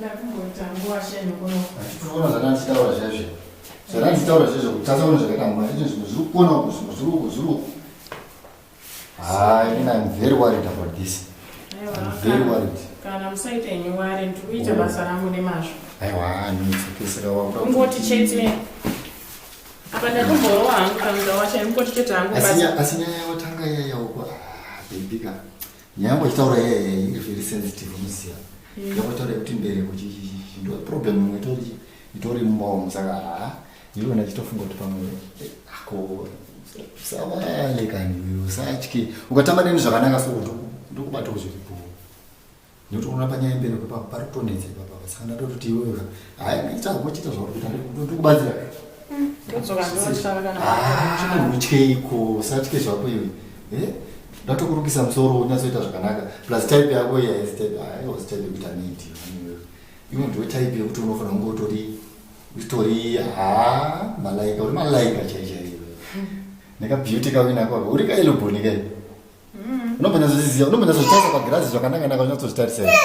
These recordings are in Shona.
Ndakumboita nguva sheni kuno. Achitoona zvandanditaura zvaizvo. Zvandanditaura zvaizvo kutasa kuona zvakaita mumba izvo zvimwe zviri kuona uku zvimwe zviri uku zviri uku. Haa ini I'm very worried about this. I'm very worried. Kana musaite henyu worry ndiri kuita basa rangu nemazvo. Aiwa ndinotsekesera wakuda. Kungoti chete. Apa ndakumborowa hangu kamuka wacho kungoti chete hangu basa. Asi nyaya yawatanga iya yauko ah baby ka. Nyaya yangu achitaura iya iya iri very sensitive unoziva. Yakutaura yekuti mbereko chichichi ndo problem imwe itori itori mumba umu saka haa iwe ndachitofunga kuti pamwe eh, ako usavale kani iwe usatye ukatamba neni zvakanaka so ndokubatawo zviripo nekuti unoona panyaya yembereko ipapo pari kutonetsa ipapa saka ndatototi iwewe hayi ita hako chiita zvauri kuita ndikubatsira ah, utyeiko usatye zvako iwe eh? ndatokurukisa musoro unyatsoita zvakanaka plus type yako iya is type haiwa type yekuita need iwe ndiwe type yekuti unofanira kunge utori utori ha malaika uri malaika chai chaiwe nekabeauty kauinako ako uri kaeloboni kai unombonyatsoziziva unombonyatsozitarisa pagirazi zvakanaka naka unyatsozvitarisa here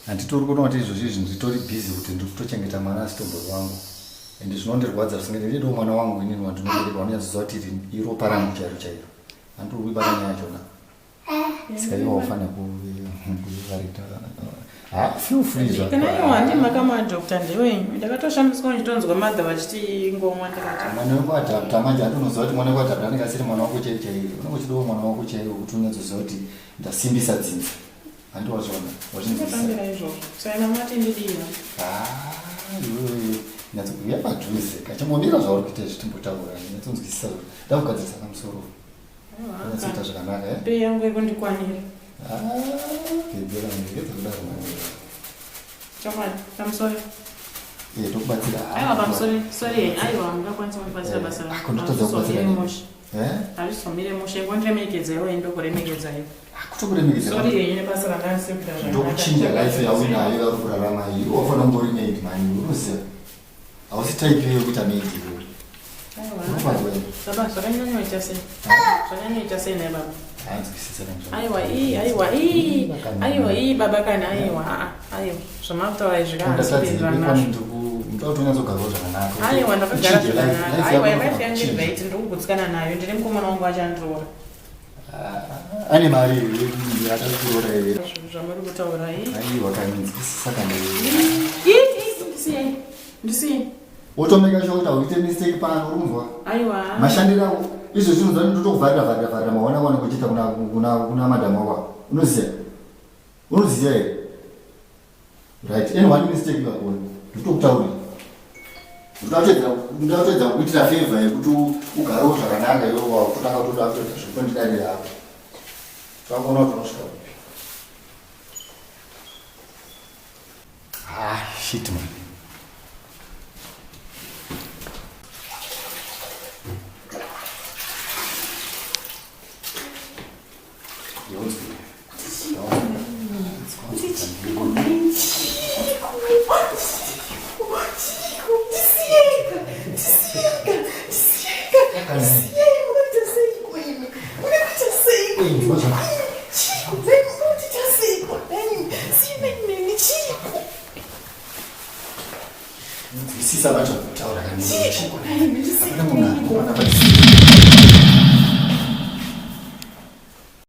handitori kuona kuti izvozvi izvi nditori busy kuti ndiri kutochengeta mwana asitombori wangu and zvinondirwadza zvisingaiti ndidiwo mwana wangu inini wandinobereka wanonyatsoziva kuti iri iropa rangu chairo chairo handiri kuibata nyaya yachona saka iwe waufanira kuvarita ha feel free zvako Kana iwo handi makamuadopta ndewenyu. Ndakatoshamiswa ndichitonzwa mother vachiti ngomwa ndikati. mwana wekuadapta manje andinoziva kuti mwana wekuadapta anenge asiri mwana wako chaiyo chaiyo unenge uchidiwo mwana wako chaiyo kuti unyatsoziva kuti ndasimbisa dzinza handi wazviona wazvinzwisisa Ndakafambira izvozvo. Saka mati ndidii? Ah, iwewe nyatsokuuya padhuze kachimbomira zvauri kuita izvi timbotaura nyatsonzwisisa ndakugadzirisa kamusoro Unatsoita zvakanaka eh? Pay yangu ikundikwanira. Ah, bhebhi rangu regedza kudaro mwana. Chokwadi, pamusoro. Eh, tokubatsira. Aiwa pamusoro, sorry, aiwa mungakwanisa kundibatsira basa rangu. Ako ndotadza kubatsira. Mushe. Eh? Hazvizomire mushe, kondiremekedza iwe ndokuremekedza iwe. Kutokuremekedza. Sorry yenyu nebasa ranga ndisiri kuita zvakanaka. Ndokuchinja life yauinayo yauri kurarama iyi. Wafanira kunge uri maid mani, unoziva. Hausi type iyoyo yekuita maid iwe. Baba, zvakanyanyoita sei? Zvakanyanyoita sei nhai baba? Hanzwisisa kana Aiwa, ii, aiwa, ii. Aiwa, ii baba kana aiwa, aa, aiwa. Zvamakutaura izvi kana handisi nazvo. Ndakutonyatsogarwa zvakanaka. Aiwa, ndakagara zvakanaka. Aiwa, life yangu iri right, ndiri kugutsikana nayo. Ndine mukomana wangu achandiroora. Ah, ane mari here akakuroora here? Zvamuri kutaura ii. Aiwa kanzwisisa kana. Ii, ii, ndisiyei. Ndisiyei. Wotomeka sure kuti hauite mistake pano uri kunzwa? Aiwa. Mashandiro ako izvo zvinhu zvacho ndotokuvharira vharira vharira mawana wana kuchiita kuna kuna kuna madam wako. Unoziva? Unoziva here? Right, any one mistake you are going. Ndotokutaurira. Ndototedza ndototedza kuitira favor yekuti ugarewo zvakanaka iwe wakutanga kutoda kutoita zvekutondidarira apo. Twakuona kuti unosvika kupi. Ah, shit man. Nzwisisa vacho kutaura kana chiko. Hapana munhu anoona